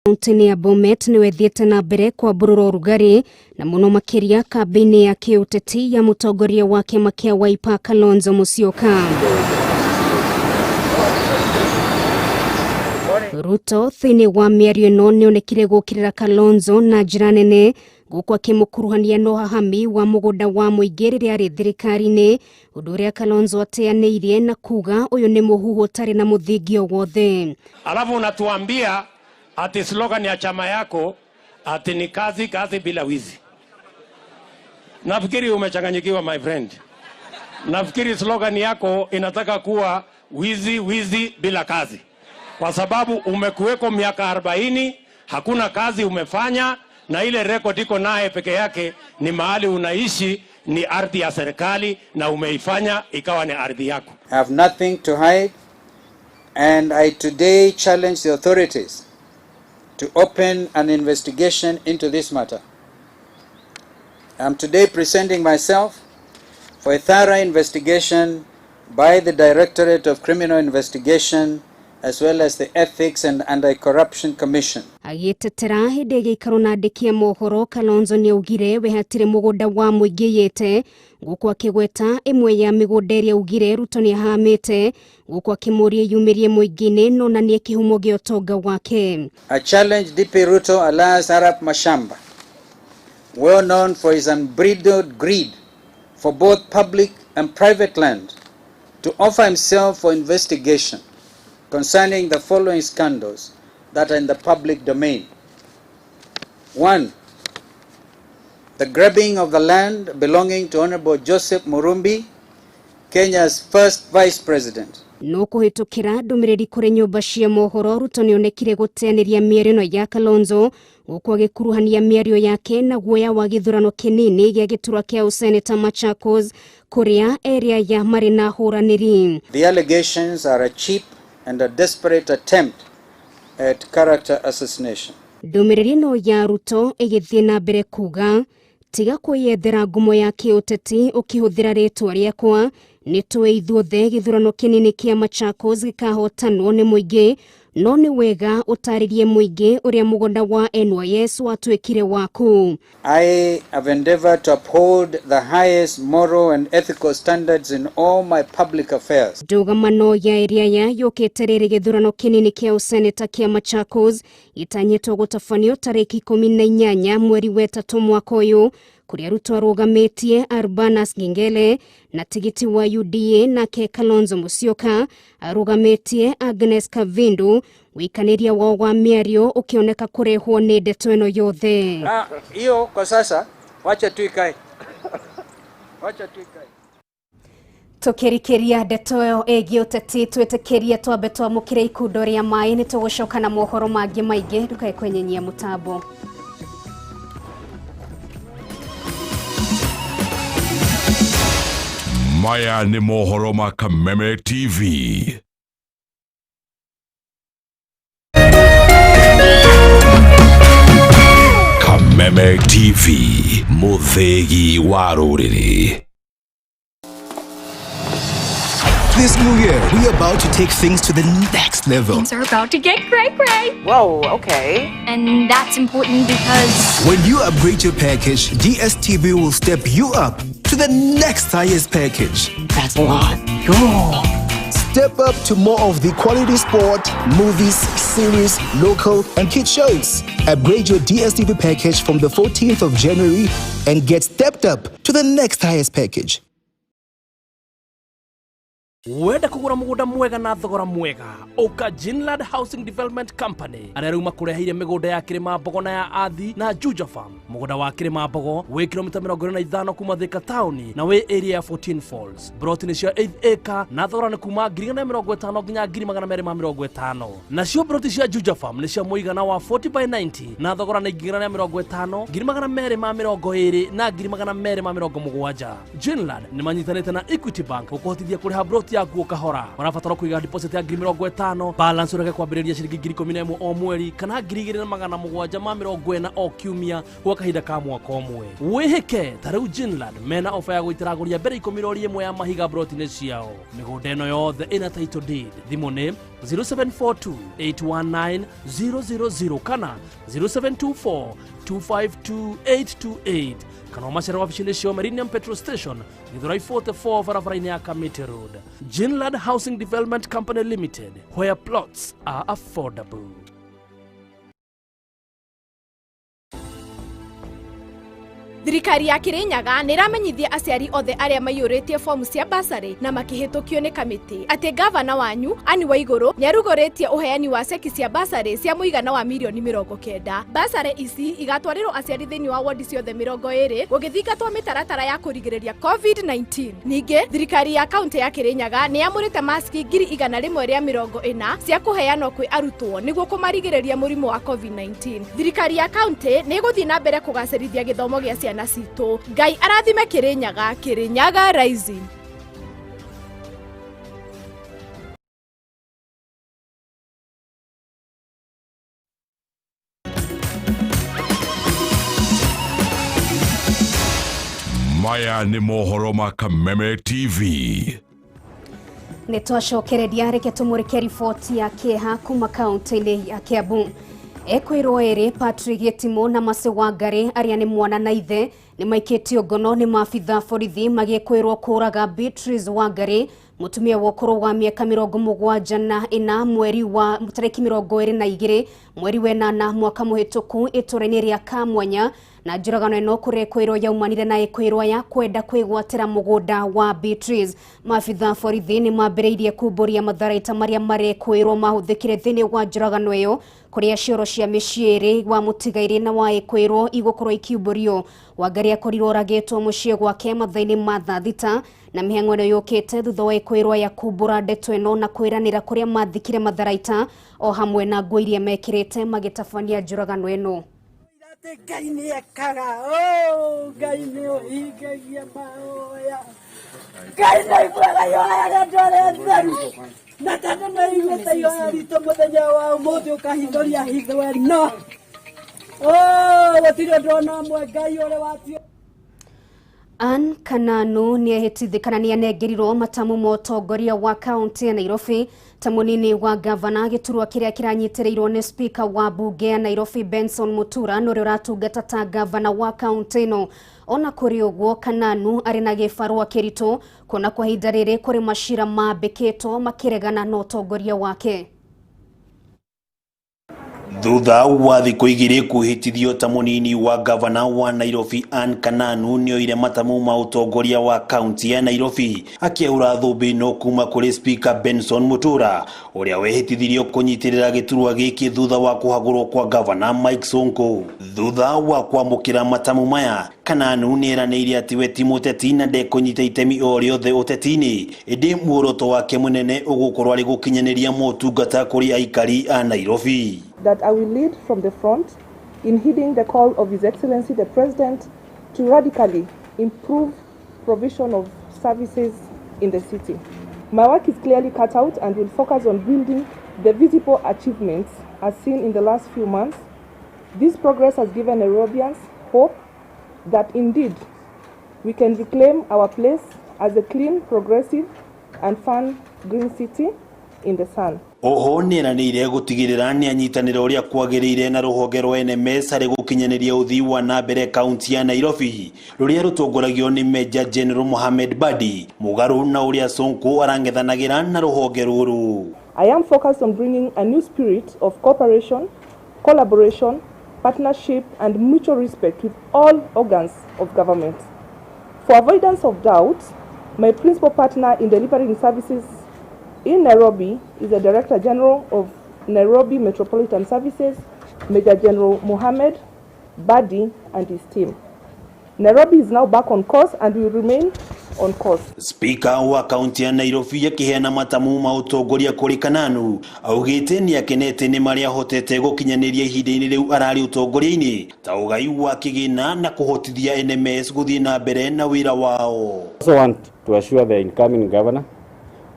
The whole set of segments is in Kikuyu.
Kaunti-inĩ ya Bomet nĩwe ĩthiĩte na mbere kwambũrũra ũrugarĩ na mũno makĩria kambĩ-inĩ ya kĩũteti ya mũtongoria wa kĩama kĩa Wiper Kalonzo Musyoka. Ruto thĩinĩ wa mĩario ĩno nĩonekire gũkĩrĩra Kalonzo na njĩra nene gũkũ akĩmũkuruhania na ũhahami wa mũgũnda wa mũingĩ rĩrĩa arĩ thirikari-inĩ, ũndũ ũrĩa Kalonzo ateanĩirie na kuga ũyũ nĩ mũhuhu ũtarĩ na mũthingi o wothe. Alafu unatuambia ati slogan ya chama yako ati ni kazi kazi bila wizi. Nafikiri umechanganyikiwa my friend. Nafikiri slogan yako inataka kuwa wizi wizi bila kazi, kwa sababu umekuweko miaka 40, hakuna kazi umefanya, na ile record iko naye peke yake ni mahali unaishi ni ardhi ya serikali na umeifanya ikawa ni ardhi yako. I have nothing to hide, and I today challenge the authorities to open an investigation into this matter. I am today presenting myself for a thorough investigation by the Directorate of Criminal Investigation as well as the Ethics and Anti-Corruption Commission. Agĩtetera hĩndĩ ya gĩikaro na andĩki a mohoro, Kalonzo nĩaugire we hatirĩ mũgũnda wa mũingĩ yĩte, gũkũ akĩgweta ĩmwe ya mĩgũnda ĩrĩa augire Ruto nĩahamĩte, gũkũ akĩmũria yumĩrie mũingĩ-inĩ na onanie kĩhumo gĩa ũtonga wake. I challenge DP Ruto alias Arap Mashamba, well known for his unbridled greed for both public and private land, to offer himself for investigation concerning the following scandals that are in the public domain. 1. The grabbing of the land belonging to Honorable Joseph Murumbi, Kenya's first vice president. No kũhĩtũkĩra ndũmĩrĩri kũrĩ nyũmba cia mohoro, Ruto nĩonekire gũteanĩria mĩario ĩno ya Kalonzo gũkũ agĩkuruhania mĩario yake na guoya wa gĩthurano kĩnini gĩa gĩturwa kĩa ũseneta Machakos kũrĩa area ya marĩ na hũranĩri. The allegations are a cheap and a desperate attempt at character assassination. Ndũmĩrĩri ĩno ya Ruto ĩgĩthiĩ na mbere kuga tiga kwĩyethera ngumo ya kĩũteti ũkĩhũthĩra rĩtwa rĩakwa, nĩtũĩ ithuothe gĩthurano kĩnini kĩa Machakos gĩkahotanwo nĩ mũingĩ, no nĩ wega ũtarĩrie mũingĩ ũrĩa mũgũnda wa NYS watuĩkire waku. I have endeavored to uphold the highest moral and ethical standards in all my public affairs. Ndũgamano ya area ya yũkĩte rĩrĩ gĩthurano kĩnini kĩa ũseneta kĩa Machakos gĩtanyĩtwo gũtabanio tarĩki 18 mweri wa ĩtatũ mwaka ũyũ, kũrĩa Ruto arũgamĩtie Arbanas Ngengele na tigiti wa UDA, nake Kalonzo Musyoka arũgamĩtie Agnes Kavindu, wĩikanĩria wao wa mĩario ũkĩoneka kũrehwo nĩ ndeto ĩno yothe. Hiyo kwa sasa wacha tu ikae. Wacha tu ikae. Tukĩrikĩria ndeto ĩyo ĩgiĩ ũteti, twĩtĩkĩrie twambe twamũkĩre ikundo rĩa maĩ, nĩ tũgũcoka na mohoro mangĩ maingĩ, ndũkae kwenyenyia mũtambo. Maya nĩ mohoro ma Kameme TV. Kameme TV, mũthĩgi wa rũrĩrĩ. This new year, we are about to take things to the next level. Things are about to get cray cray. Whoa, okay. And that's important because when you upgrade your package, DSTV will step you up to the next highest package. That's a lot. Cool. Step up to more of the quality sport, movies, series, local, and kid shows. Upgrade your DSTV package from the 14th of January and get stepped up to the next highest package. Wenda kugura mugunda mwega na thogora mwega, uka Jinland Housing Development Company aria riu makureheire migunda ya Kirima Mbogo na ya Athi na Juja Farm. Mugunda wa Kirima Mbogo wi kilomita 25 kuma Thika town na wi area ya 14 Falls. Broti ni cia 8 acre na thogora ni kuma 150 nginya 250. Nacio broti cia Juja Farm ni cia muigana wa 40 by 90 na thogora ni 150, 220 na 270. Jinland ni manyitanite na Equity Bank gukuhotithia kuriha broti Plot yaku o kahora. Ũrabatara kũiga deposit ya 50,000, balance ũreke kwambĩrĩria ciringi 11,000 o mweri kana 2,740 o kiumia gwa kahinda ka mwaka ũmwe. Wĩhĩke ta rĩu Jinland mena ofa ya gũitĩra agũri a mbere 10 rori ĩmwe ya mahiga broti-inĩ ciao. Mĩgũnda ĩno yothe ĩna title deed. Thimũ nĩ 0742 819 000 kana 0724 252 828 kana ũmacere wabici-inĩ cio Meridian Petrol Station, Githurai 44, barabara-inĩ ya Kamiti Road. Jinland Housing Development Company Limited, where plots are affordable. Thirikari ya Kirinyaga nĩ ĩramenyithia aciari othe arĩa maiyũrĩtie fomu cia basarĩ na makĩhĩtũkio nĩ kamĩtĩ atĩ gavana wanyu Anne Waigũrũ nĩ arugũrĩtie ũheani wa ceki cia basarĩ cia mũigana wa mirioni 90. Basarĩ ici igatwarĩrwo aciari thĩinĩ wa wodi ciothe 20 gũgĩthingatwo mĩtaratara ya kũrigĩrĩria COVID-19. Ningĩ thirikari ya kaunti ya Kirinyaga nĩ yamũrĩte maski 140,000 cia kũheanwo kwĩ arutwo nĩguo kũmarigĩrĩria mũrimũ wa COVID-19. Thirikari ya kaunti nĩ ĩgũthiĩ na mbere kũgacĩrithia gĩthomo gĩa ciana citũ. Ngai arathime Kirinyaga, Kirinyaga Rising. Maya nĩ mohoro ma Kameme TV. Nĩ twacokereria, reke tũmũrĩke riboti ya kĩeha kuma kaunti-inĩ ya Kiambu. Ekwĩrwo erĩ Patrick Gĩtimũ na Mercy Wangari arĩa nĩ mwana na ithe nĩ maikĩtio ngono nĩ maabitha borithi magĩkwĩrwo kũraga Beatrice Wangari, mũtumia wa ũkũrũ wa mĩaka 74, mweri wa tarĩki 22 mweri wa 8 mwaka mũhĩtũku itũra-inĩ rĩa Kamwanya. Na njũragano ĩno kũrekwĩrwo yaumanire na ĩkwĩrwo ya kwenda kwĩgwatĩra mũgũnda wa Beatrice. Maabitha borithi nĩ mambĩrĩirie kumbũria matharaita marĩa marekwĩrwo mahũthĩkire thĩinĩ wa njũragano ĩyo, kũrĩa cioro cia mĩciĩ ĩrĩ wa mũtigairĩ na wa ĩkwĩrwo igũkorwo ikiumbũrio. Wangari akorirwo oragĩtwo mũciĩ gwake mathaa-inĩ ma thaa 6, na mĩhang'o ĩno yũkĩte thutha wa ĩkwĩrwo ya kumbũra ndeto ĩno na kwĩranĩra kũrĩa mathikire matharaita o hamwe na nguo iria mekĩrĩte magĩtabania njũragano ĩno. Ngai nĩ ekaga, oh, Ngai nĩ ũhingagia mahoya, Ngai nĩ aiguaga ihoya rĩa andũ arĩa atheru, na tondũ nĩ aiguĩte ihoya ritũ mũthenya wa ũmũthĩ ũkahingũria hitho ĩno. Oh, gũtirĩ ũndũ ona ũmwe Ngai ũrĩ watio. Ann Kananu nĩ kana nĩ anengerirwo matamu ma ũtongoria wa kaunti ya Nairobi ta mũnini wa gavana, gĩturwa kĩrĩa kĩranyitĩrĩirwo nĩ speaker wa bunge ya Nairobi Benson Mutura na ũrĩa ũratungata ta gavana wa kaunti ĩno. Ona kũrĩ ũguo, Kananu arĩ na gĩbarũa kĩritũ kuona kwa ihinda rĩrĩ kũrĩ macira mambĩkĩtwo makĩregana na ũtongoria wake. Thutha wa thikũ 2 kwĩhĩtithio ta mũnini wa gavana wa Nairobi, Ann Kananu nĩoire matamu ma ũtongoria wa kaunti ya Nairobi akĩehũra thũmbĩ ĩno kuma kũrĩ speaker Benson Mutura ũrĩa wehĩtithirio kũnyitĩrĩra gĩturwa gĩkĩ thutha wa kũhagũrwo kwa gavana Mike Sonko. Thutha wa kwamũkĩra matamu maya, Kananu nĩeranĩire atĩ we ti mũteti na ndekũnyita itemi o rĩothe ũteti-inĩ, ĩndĩ muoroto wake mũnene ũgũkorwo arĩ gũkinyanĩria motungata kũrĩ aikari a Nairobi. That I will lead from the front in heeding the call of His Excellency the President to radically improve provision of services in the city. My work is clearly cut out and will focus on building the visible achievements as seen in the last few months. This progress has given Nairobians hope that indeed we can reclaim our place as a clean, progressive and fun green city in the sun. Oho nĩeranĩire gũtigĩrĩra nĩanyitanĩra ũrĩa kwagĩrĩire na rũhonge rwa NMS harĩ gũkinyanĩria ũthii wa na mbere kaunti ya Nairobi rũrĩa rũtongoragio nĩ Major General Mohamed Badi, mũgarũ na ũrĩa Sonko arang'ethanagĩra na rũhonge rũrũ. I am focused on bringing a new spirit of cooperation, collaboration, partnership and mutual respect with all organs of government. For avoidance of doubt, my principal partner in delivering services in Nairobi is the Director General of Nairobi Metropolitan Services, Major General Mohamed Badi and his team. Nairobi is now back on course and will remain on course. Speaker wa kaunti ya Nairobi akiheana matamu ma utongoria kuri Kananu augite ni akenete ni maria ahotete gukinyaniria ihinda-ini riu arari utongoria-ini ta ugai wa kigina na kuhotithia NMS guthie na mbere na wira wao. I also want to assure the incoming governor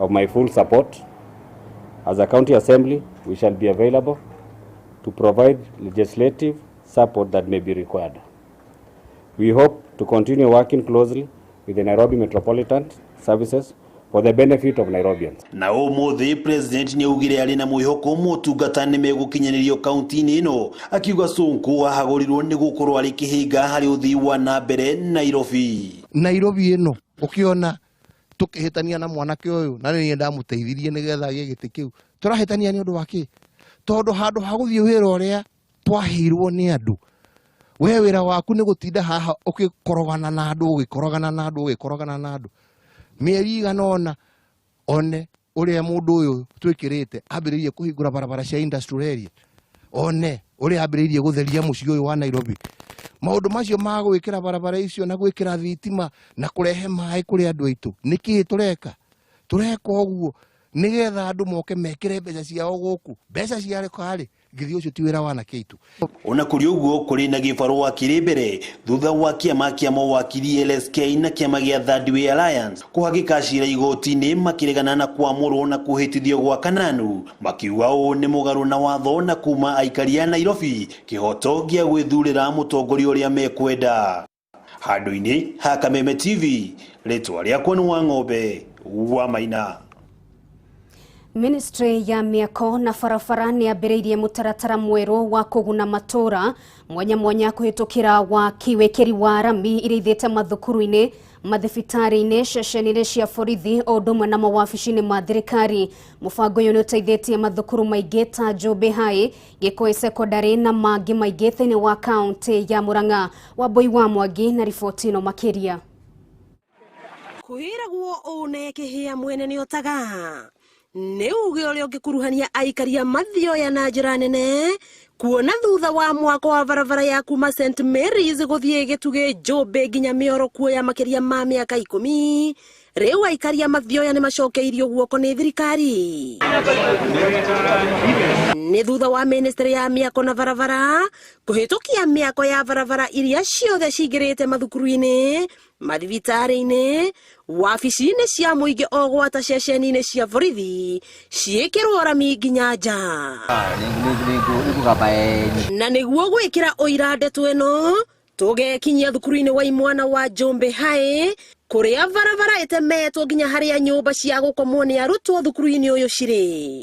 of my full support. As a county assembly, we shall be available to provide legislative support that may be required. We hope to continue working closely with the Nairobi Metropolitan Services for the benefit of Nairobians. Na umuthi president ni augire ari na mwihoko motungata ni megukinyanirio kaunti-ini ino, akiuga Sonko ahagurirwo ni gukorwo ari kihinga hari uthii wa na mbere Nairobi. Nairobi ino ukiona tukihitania na mwanake uyu na ni ndamuteithirie nigetha agie giti kiu, turahitania ni undu wa ki? Tondu handu ha guthii wira uria twahirwo ni andu, we wira waku ni gutinda haha ukikorogana na andu, ugikorogana na andu, ugikorogana na andu mieri igana ona one uria mundu uyu twikirite ambiririe kuhingura barabara cia industrial area, one uria ambiririe gutheria mucii uyu wa Nairobi. Maundu macio ma gwikira barabara icio na gwikira thitima na kurehe maĩ kuri andu aitu, niki tureka? Tureka uguo nigetha andu moke mekire mbeca ciao guku. Mbeca ciarĩ githi ucio ti wira wa anake aitu. Ona kuri uguo kuri na gibarua kiri mbere thutha wa kiama kia mawakiri LSK na kiama gia Third Way Alliance kuhagika cira igoti-ini makiregana na kuamurwo na kuhitithio gwa Kananu, makiuga uu ni mugaru na watho na kuma aikari a Nairobi kihoto gia gwithurira mutongoria uria mekwenda. Handu-ini ha Kameme TV, ritwa riakwa ni wa Ng'ombe wa Maina. Ministry ya Mĩako na barabara nĩ yambĩrĩirie mũtaratara mwerũ wa kũguna matũra mwanya mwanya kũhĩtũkĩra waki wĩkĩri wa rami iria ithiĩte mathukuru-inĩ, mathibitarĩ-inĩ, ceceni-inĩ cia borithi o ũndũ ũmwe na mawabici-inĩ ma thirikari. Mũbango ũyũ nĩ ũteithĩtie mathukuru maingĩ ta Njũmbĩ High, Gĩkũyũ Secondary na mangĩ maingĩ thĩinĩ wa kaũntĩ ya Murang'a. Wambui wa Mwangi na riboti ĩno makĩria. Kwĩragwo ũũ ne kĩhĩa mwene nĩ otaga nĩ uge ũrĩa ũngĩkuruhania aikaria mathioya na njĩra nene, kuona thutha wa mwako wa barabara ya kuma St Mary's gũthiĩ Gĩtugĩ Njũmbĩ nginya Mĩoro kuoya makĩria ma mĩaka 10, rĩu aikaria mathioya nĩ macokeirio guoko nĩ thirikari. Nĩ thutha wa ministry ya mĩako na barabara kũhĩtũkia mĩako ya barabara iria ciothe cingĩrĩte mathukuru-inĩ, mathibitarĩ-inĩ, wabici-inĩ cia mũingĩ o gwata ceceni-inĩ cia borithi ciĩkĩrwo rami nginya nja. Na nĩguo gwĩkĩra ũira ndeto ĩno, tũgekinyia thukuru-inĩ wa imwana wa Njũmbĩ High kũrĩa barabara ĩtemetwo nginya harĩa nyũmba cia gũkomwo nĩ arutwo thukuru-inĩ ũyũ cirĩ.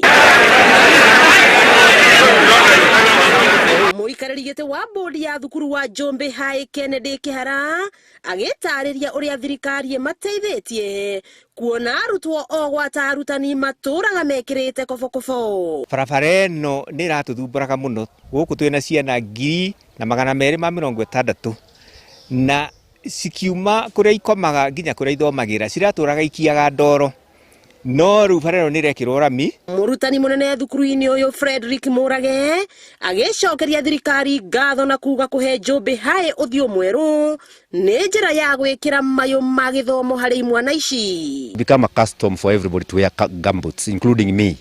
Mũikarĩri gĩtĩ wa bodi ya thukuru wa Njũmbĩ High Kennedy Kĩhara agĩtarĩria ũrĩa thirikari ĩmateithĩtie kuona arutwo o gwata arutani matũraga mekĩrĩte kobokobo. Barabara ĩno nĩ ĩratũthumbũraga mũno gũkũ twĩna ciana 2,260 na cikiuma kũrĩa ikomaga nginya kũrĩa ithomagĩra ciratũraga ikiaga ndoro, no rĩu bara ĩno nĩ ĩrekĩrwo rami. Mũrutani mũnene thukuru-inĩ ũyũ Frederick Mũrage agĩcokeria thirikari ngatho na kuga kũhe Njũmbĩ High ũthiũ mwerũ nĩ njĩra ya gwĩkĩra mayũ ma gĩthomo harĩ imwana ici. Become a custom for everybody to wear gumboots, including me.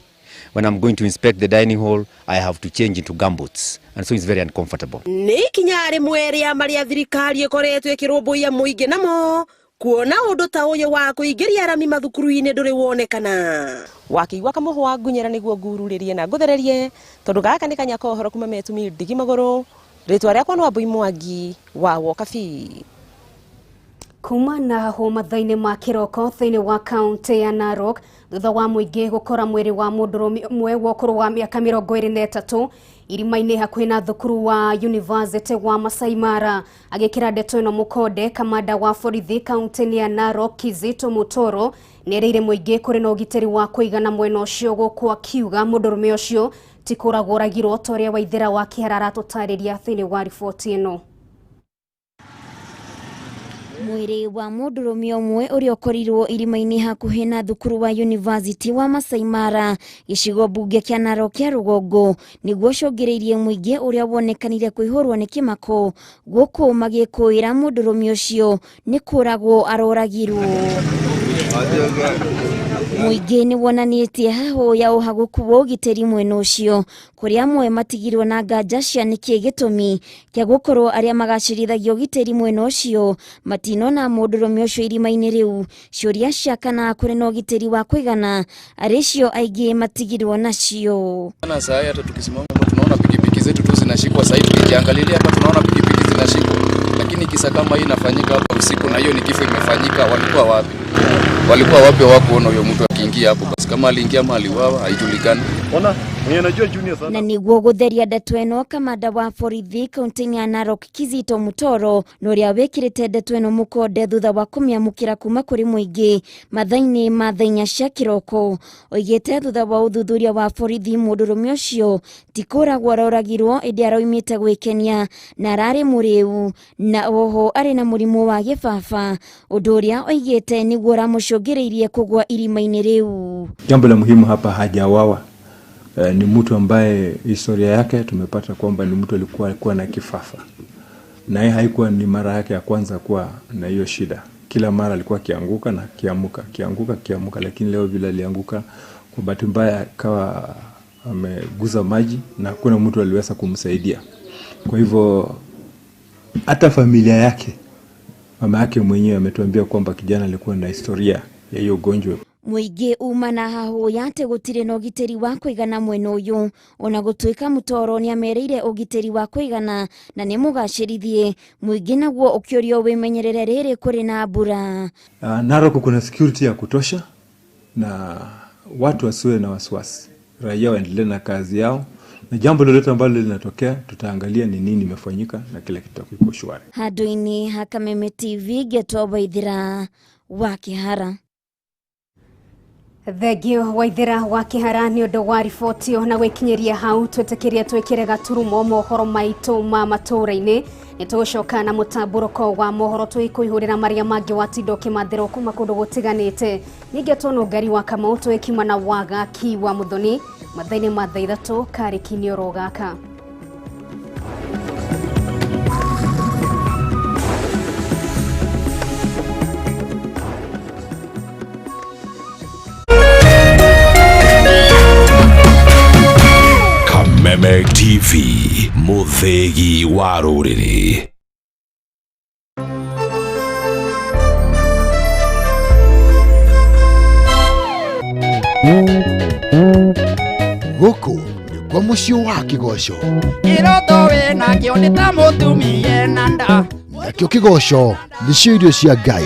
When I'm going to inspect the dining hall, I have to change into gumboots, and so it's very uncomfortable. Nĩ ikinya rĩmwe rĩa marĩa thirikari ĩkoretwo ĩkĩrũmbũiya mũingĩ namo kuona ũndũ ta ũyũ wa kũingĩria rami mathukuru-inĩ ndũrĩ wonekana. Wakĩigua kamũhwa ngunyĩra nĩguo ngururĩrie na ngũthererie, tondũ gaka nĩ kanya ka ũhoro kuma metumi ndigi magũrũ. Rĩtwa rĩakwa nĩ Wambui Mwangi wa Wokabi. Kuma na ho mathaa-inĩ ma kĩroko thĩinĩ wa kaũntĩ ya Narok thutha wa mũingĩ gũkora mwĩrĩ wa mũndũrũme ũmwe wa ũkũrũ wa mĩaka 23 irima-inĩ hakuhĩ na thukuru wa University wa Masai Mara. Agĩkĩra ndeto ĩno mũkonde, kamanda wa borithi kaũntĩ-inĩ ya Narok Kizito Mutoro nĩerĩire mũingĩ kũrĩ na ũgitĩri wa kũigana mwena ũcio, gũkũ akiuga mũndũrũme ũcio ti kũragwo oragirwo ta ũrĩa Waithĩra wa Kĩhara aratũtarĩria thĩinĩ wa riboti ĩno. Mwĩrĩ wa mũndũrũme ũmwe ũrĩa ũkorirwo irima-inĩ hakuhĩ na thukuru wa University wa Masai Mara gĩcigo mbunge kĩa Narok kĩa rũgongo nĩguo ũcũngĩrĩirie mũingĩ ũrĩa wonekanire kũihũrwo nĩ kĩmako gũkũ magĩkũĩra mũndũrũme ũcio nĩ kũragwo aroragirwo. Mũingĩ nĩ wonanĩtie hahũ ya ũhagũku wa ũgitĩri mwena ũcio kũrĩa amwe matigirwo na nganja cia nĩkĩ gĩtũmi kĩa gũkorwo arĩa magacĩrithagia ũgitĩri mwena ũcio matinona mũndũrũme ũcio irima-inĩ rĩu. Ciũria cia kana kũrĩ na ũgitĩri wa kũigana arĩ cio aingĩ matigirwo nacio. Na saa hii hata tukisimama hapa tunaona pikipiki zetu tu zinashikwa. Sasa hivi tukijiangalilia hapa tunaona pikipiki zinashikwa, lakini kisa kama hii inafanyika hapa usiku na hiyo ni kifo imefanyika, walikuwa wapi? Walikuwa wapi? Hawakuona huyo mtu akiingia hapo. Basi kama aliingia ama aliuawa haijulikani. Ona mwenye anajua Junior sana. Na niguo gutheria ndeto ĩno kamanda wa borithi kaunti-inĩ ya Narok Kizito Mutoro na ũrĩa wĩkĩrĩte ndeto ĩno mũkonde thutha wa kũmĩamũkĩra kuma kũrĩ mũingĩ mathaa-inĩ ma thaa inya cia kĩroko oigĩte thutha wa ũthuthuria wa borithi mũndũrũme ũcio ti kũragwo aroragirwo ĩndĩ araumĩte gwĩkenia na ararĩ mũrĩu na oho arĩ na mũrimũ wa gĩbaba ũndũ ũrĩa oigĩte nĩguo ũramũcũngĩrĩirie kũgwa irima-inĩ rĩu. Jambo la muhimu hapa, hajawawa. Ni mtu ambaye historia yake tumepata kwamba ni mtu alikuwa na kifafa, na yeye haikuwa ni mara yake ya kwanza kuwa na hiyo shida. Kila mara alikuwa akianguka na kiamuka, kianguka kiamuka, lakini leo vile alianguka kwa bahati mbaya akawa ameguza maji na hakuna mtu aliweza kumsaidia. Kwa hivyo hata familia yake, mama yake mwenyewe ametuambia kwamba kijana alikuwa na historia ya hiyo ugonjwa. Mũingĩ uma na hahũ atĩ gũtirĩ na ũgitĩri wa kũigana mwena ũyũ ona gũtuĩka Mutoro nĩamerĩire ũgitĩri wa kũigana na nĩ mũgacĩrithie. Mũingĩ naguo ũkĩũrio wĩmenyerere rĩrĩ kũrĩ na mbura. Narok kuna security ya kutosha na watu wasiwe na wasiwasi, raia waendelee na kazi yao, na jambo lolote ambalo linatokea tutaangalia ni nini imefanyika na kila kitu kiko shwari. Handũ-inĩ ha Kameme TV ngetwo Waithira wa Kĩhara. Thengio Waithira wa Kĩhara nĩ ũndũ wa riboti na gwĩkinyĩria hau twĩtĩkĩrie twĩkĩre gaturumo mohoro maitũ ma matũũra-inĩ. Nĩ tũgũcoka na mũtambũrũko wa mohoro tũikũihũrĩra marĩa mangĩ watinda ũkĩmathĩrwo kuma kũndũ gũtiganĩte. Ningĩ tuonũngari wa Kamau twĩkiuma na Wagaki wa Muthoni mathaa-inĩ ma thaa ithatũ karĩki-inĩ oro gaka. Kameme TV, mũthĩgi wa rũrĩrĩ. Gũkũ nĩ kwa mũciĩ wa kĩgoco. Kĩroto wĩnakĩo nĩ ta mũtumia ena nda. Nakĩo kĩgoco nĩcio irio cia Ngai.